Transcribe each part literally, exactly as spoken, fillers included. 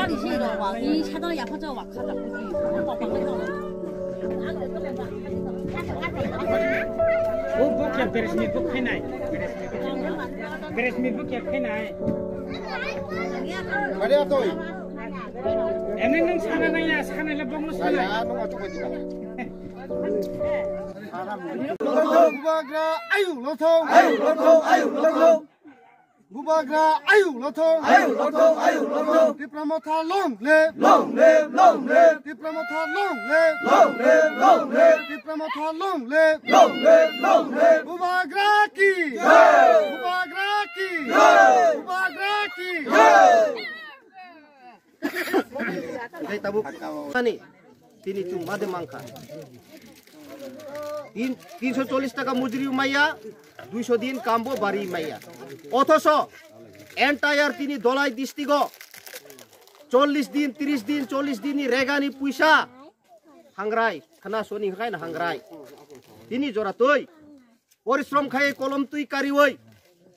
O bo khe beres ni bo khainai. Beres ni bo khe khainai. Emni nung sana nai ya, sana le bongno sana. Bubagra ayu lothong. Ayu lothong, ayu lothong. Bubagra ayu lothong. Ayu lothong, ayu lothong. Tipra Motha long live. Long live, long live. Tipra Motha long live. Long live, long live. Tipra Motha long live. Long live, long live. Bubagra ki. Jai. Bubagra ki. Jai. Bubagra ki. Jai. Tei tabuk ani tini chwng made mankha. Tin, tinso chollish taka mujri maya, duiso din kambo bari maya. Othoso entire tini Dholai district o chollish din, tris din, chollish din ni regani puisa hangrai, khana soni hangkai na hangrai. Tini jora twi porishrom khai kolom twi kariwi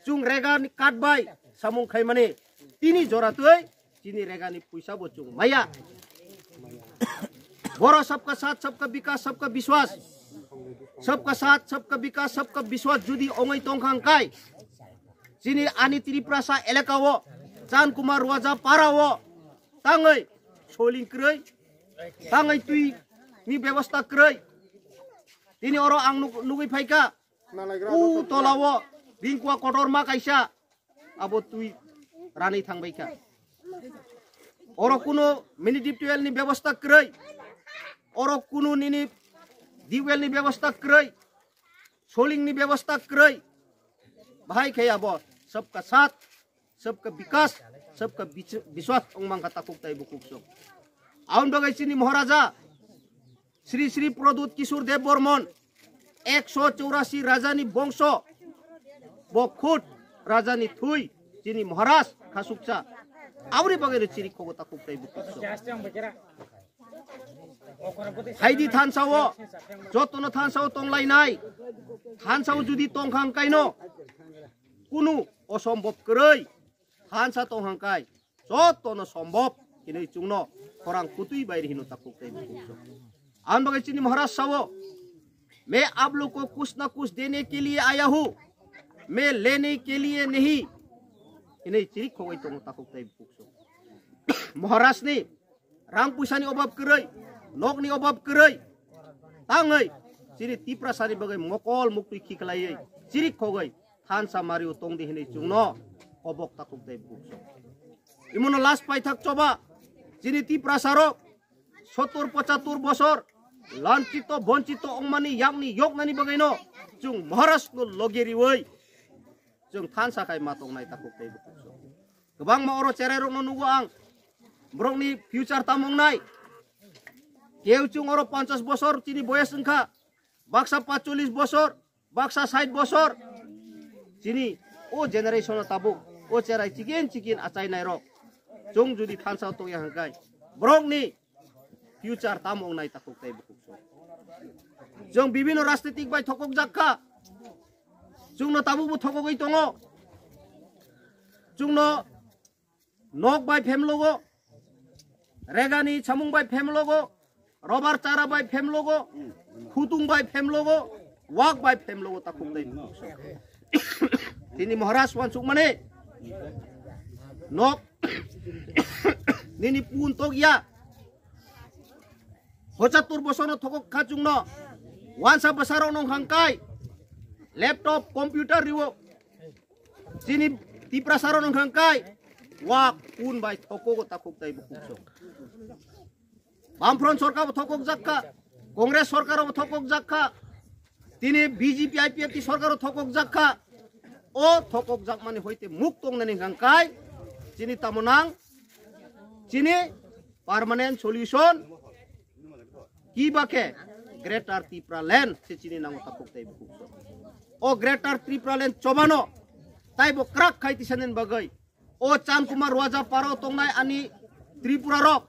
chwng rega ni kat bai samung khai mani tini jora twi chini rega ni puisa bo chwng maya. Boro sabka saath, sabka bikas, sabka biswas, sabka saath, sabka bikas, sabka biswas judi ongoi tongkha hwnkhe chini ani Tiprasa elaka o Chan Kumar Waja para o tangwi soling kwrwi, tangwi twi ni bebosta kwrwi. Tini oro ang nuk-, nugwi phaikha. U tola o ringkua kotorma kaisa abo twi ranwi thangbaikha. Oro kuno mini deep well ni bebosta kwrwi, oro kuno nini deep well ni bebosta kwrwi, soling ni bebosta kwrwi. Bahai khe abo sabka saath, sabka bikas, sabka bich-, biswas wngmangkha takhuk tei bukhuk sok. Aboni bagwi chini Maharaja Shri Shri Pradyut Kishore Dev Barman, ekso chorasi rajani bongso, bo khud rajani thwi, chini Maharaj khasuksa. Aboni bagwi no chiri khogo takhuk tei bukhuk sok. Haidi thansa o, jotono thansa o tonglainai. Thansa o judi tongkha hwnkhaino kunu osombhob kwrwi. Thansa tongkha hwnkhe jotono sombhob hinwi chwngno khorang kutwi bai hino takhuk tei bukhuk sok. Ang bagwi chini Maharaj sao, "Main aap log ko kuch na kuch dene ke liye aaya hoon, main lene ke liye nahi," hinwi chiri khogwi tongo takhuk tei bukhuk sok. Maharaj ni rang puisa ni obab kwrwi, nok ni obab kwrwi, tangwi chini Tiprasa ni bagwi mokol muktwi khiklaiwi chiri khogwi thansa mario tongdi hinwi chwngno kobok takhuk tei bukhuk sok. Imono last paithak choba chini Tiprasa rok sottor pochattor bosor lanchito bonchito ongmani yakni yoknani bagwino chwng Maharaj no loge riwi chwng thansa khai ma tongnai takhuk tei bukhuk sok. Kwbangma oro cherai rokno nugo ang, borokni future tamo wngnai. Keu chwng oro ponchash bosor chini boyes wngkha, baksa pacholish bosor, baksa sait bosor. Chini o generation o tabuk o cherai chikin chikin achainai rok chwng judi thansa tongya hwnkhe borokni future tamo wngnai takhuk tei bukhuk sok. Chwng bibino rajnitik bai thokokjak kha. Chwngno tabukbo thokogwi tongo. Chwngno nok bai phem logo, regani samung bai phem logo, robar chara bai phem logo, khutung bai phem logo, wak bai phem logo takhuk tei bukhuk sok. Tini Maharaj wansukmani nok nini pun tokya. Pochattor bosorno thokok kha chwngno. Wansa bwsarokno hwnkha kai laptop, computer riwo. Chini Tiprasarokno hwnkha kai wak pun bai thokogo takhuk tei bukhuk sok. Bamfront sorkarbo thokokjak kha, Congress sorkarbo thokokjak kha, tini B J P I P F T sorkarbo thokokjak kha. O thokokjakmani hoite muk tongnani hwnkha kai chini tamo nang, chini permanent solution kiba khe Greater Tipraland se chini nango takhuk tei bukhuk sok. O Greater Tipraland chobano taibo kwrak khai tisanani bagwi o Chan Kumar Waja paro tongnai ani Tripura rok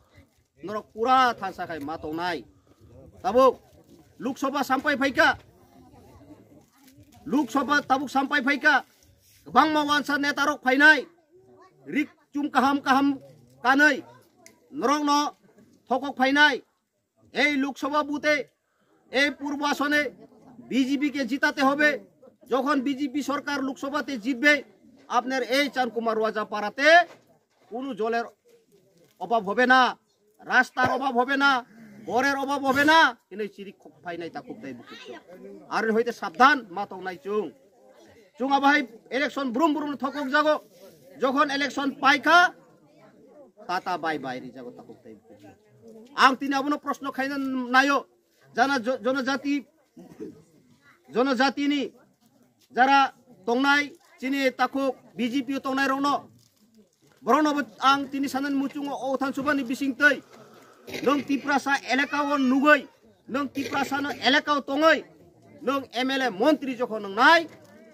norok pura thansa khai ma tongnai. Tabuk Lok Sabha sampai phaikha, Lok Sabha tabuk sampai phaikha, kwbangma wansa neta rok phainai, rik chum kaham kaham kanwi norokno thokok phainai, এই লোকসভা বুথে, এই পূর্ব আসনে বিজেপিকে জিতাতে হবে। যখন বিজেপি সরকার লোকসভাতে জিতবে, আপনার এই চানকুমার ওয়াজা পাড়াতে কোনো জলের অভাব হবে না, রাস্তার অভাব হবে না, ঘরের অভাব হবে না। কিন্তু এই চিরি খোপ ফাইনাই তা খুব তাই বুকুত। আর হইতে সাবধান, মা তো নাই চুং। Chwng abo hai election brum brum thokok jago. Jokhon election paikha, tata bai bai ri jago takhuk tei. Ang tini abono proshno khaina naio. Jana jo-, jonojati, jonojatini jara tongnai chini takhuk B J P o tongnai rokno. Borokno bo ang tini sanani muchungo o Uthan Subani bisingtwi. Nwng Tiprasa elaka o nugwi, nwng Tiprasa no elaka o tongwi, nwng M L A montri jokhon nwngnai,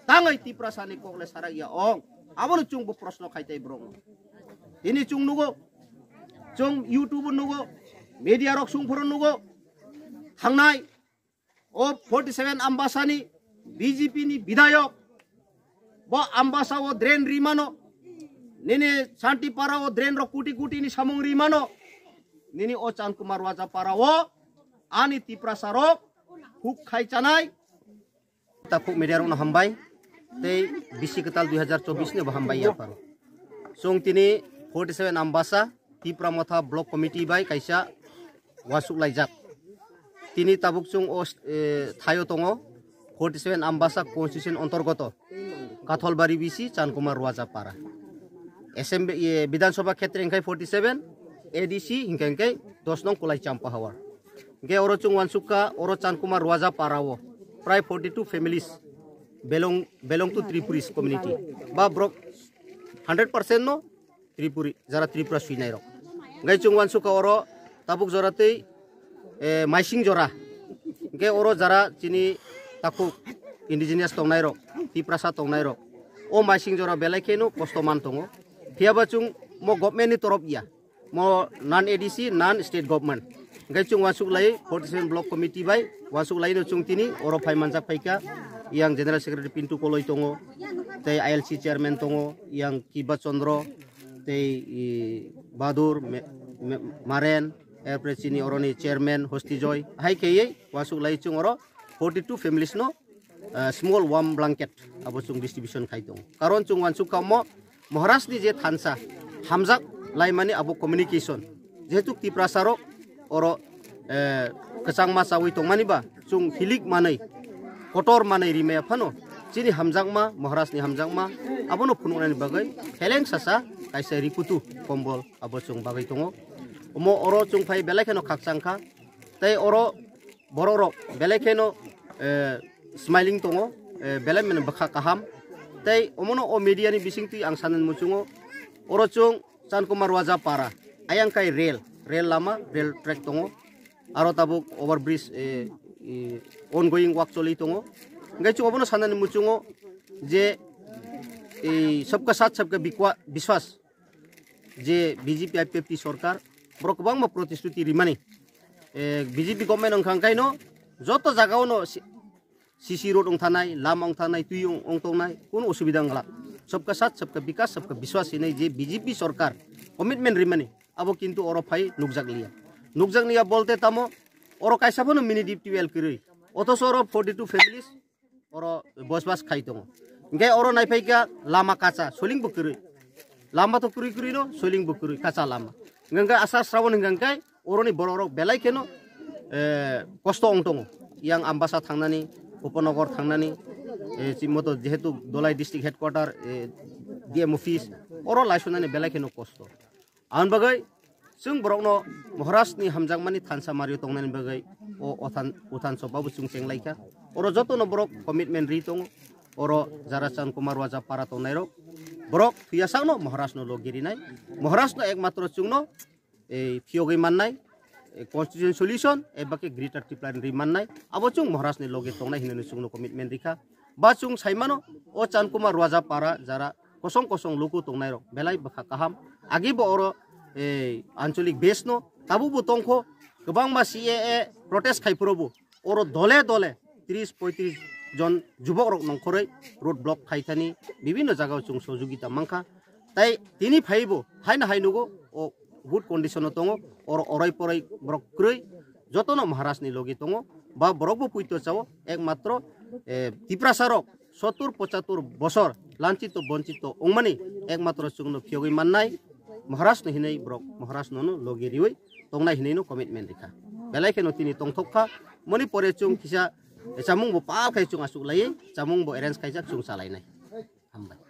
tangwi Tiprasa ni kokle sarak ya ong. Abono chwng bo proshno khai tei borokno. Tini chwng nugo, chwng YouTube o nugo, media rok sungphoro nugo, thangnai O forty seven Ambasani B J P ni bidayok. Bo Ambasa o drain rimano. Nini Santipara o drain rok kuti kuti ni samung rimano. Nini o Chankumar Wajapara o ani Tiprasa rok huk khai chanai. Takhuk media rokno hambai. Tei bisi kwtal dui hazar chobbish ni bo hambai ya pharo. Chwng tini forty seven Ambasa Tipra Motha Block Committee bai kaisa uansuk laijak. Tini tabuk chwng o, eh, thaio tongo forty seven Ambasa constitution ontorgoto Katholbari bisi Chankumar Ruajapara. Assembly, eh, Bidhan Sabha khetre hwnkhe forty seven, A D C hwnkhe hwnkhe dos nong Kulai Champa Hawar. Hwnkhe oro chwng uansukha oro Chankumar Ruajapara o prai forty two families belong, belong to Tripuris community. Ba borok hundred percent no Tripuri, jara Tripura swinai rok. Hwnkhe chwng uansukha oro tabuk jora tei, eh, maising jora. Hwnkhe oro jara chini takhuk indigenous tongnai rok, Tiprasa tongnai rok. O maising jora belai kheno kosto man tongo. Phiyaba chwng mo government ni torop ya. Mo non A D C, non state government. Hwnkhe chwng uansuk lai forty seven Block Committee bai uansuk lai no chwng tini oro phai manjak phaikha. Yang General Secretary Pintu Koloi tongo, tei I L C Chairman tongo, yang Kiba Chandra, tei, i, Badur, Me-, Me-, Maren, erpore chini oroni chairman Hosti Joy, hai kheyei uansuk lai chwng oro forty two families no, eh, small warm blanket abo chwng distribution khai tongo. Karon chwng uansuk kha omo Maharaj ni je thansa hamjak laimani abo communication. Jehetu Tiprasa rok oro, eh, kwchangma chawi tongmani ba chwng hilik manwi, kotor manwi rimaya phano chini hamjakma, Maharaj ni hamjakma abono phunuknani bagwi heleng sasa kaisa rikutu kombol abo chwng bagwi tongo. Omo oro chwng phai belai kheno khakchang kha. Tei oro borok rok belai kheno, eh, smiling tongo, eh, belai mani bwkha kaham. Tei omono o media ni bisingtwi ang sanani muchungo, oro chwng Chankumar Wajapara, ayang kai rail, rail lama, rail track tongo. Aro tabuk overbridge, eh, eh, ongoing work choli tongo. Hwnkhe chwng obono sanani muchungo je, eh, sabka saath sabka bikwa-, biswas je B J P I P F T sorkar borok kwbangma protisthuti rimani. Eh, B J P government wngkha hwnkhaino joto jagao no si-, C C road wngthanai, lama wngthanai, twi wng-, wngtongnai, kunu osubida wngla. Sabka saath, sabka bikas, sabka biswas hinwi je B J P sorkar commitment rimani, abo kintu oro phai nukjakliya. Nukjakliya bolte tamo, oro kaisa phano mini D P L kwrwi. Othoso oro forty two families oro bosbas khai tongo. Hwnkhe oro naiphaikha lama kacha, soling bo kwrwi. Lama to kwrwi kwrwi no, soling bo kwrwi, kacha lama. Hwnkhe Asar Srawan hwnkhe oroni borok rok belai kheno, eh, kosto wng tongo. Yang Ambasa thangnani, Upanagar thangnani, eh, chimoto jehetu Dholai district headquarter, eh, D M office, oro laisunani belai kheno kosto. Aboni bagwi chwng borokno Maharaj ni hamjakmani thansa mario tongnani bagwi o Uthan, Uthan Sabha bo chwng chenglaikha. Oro jotono borok commitment ri tongo. Oro jara Chankumar Wajapara tongnairok, borok thuyasakno Maharaj no logi rinai. Maharaj no ekmatro chwngno ei phiyogwi mannai, ei constitution solution, eba khe Greater Tripura ni ri mannai, abo chwng Maharaj ni loge tongnai hinwi chwngno commitment rikha. Ba chwng saimano, o Chankumar Ruajapara jara kosong kosong luku tongnairok belai bwkha kaham. Agi bo oro, ei, anchalik base no tabukbo tongkho, kwbangma C A A protest khai phuru bo oro dole dole tris poitris jon jubok rok nongkhorwi road block khai thani bibinno jagao chwng sojogita mankha. Tai tini phaibo haino hai nugo o good condition o tongo, oro orai porai borok kwrwi jotono Maharaj ni logi tongo, ba borok bo puito chao, ekmatro, eh, Tiprasa rok sottur pochatur bosor lanchito bonchito wngmani ekmatro chwngno phiyogwi mannai Maharaj no hinwi borok Maharaj no no logi riwi tongnai hinwi no commitment rikha. Belai kheno tini tongthok kha, moni pore chwng kisa chamung bo pal khai chwng achuk lai, chamung bo arrange khaijak chwng chalainai. Hambai.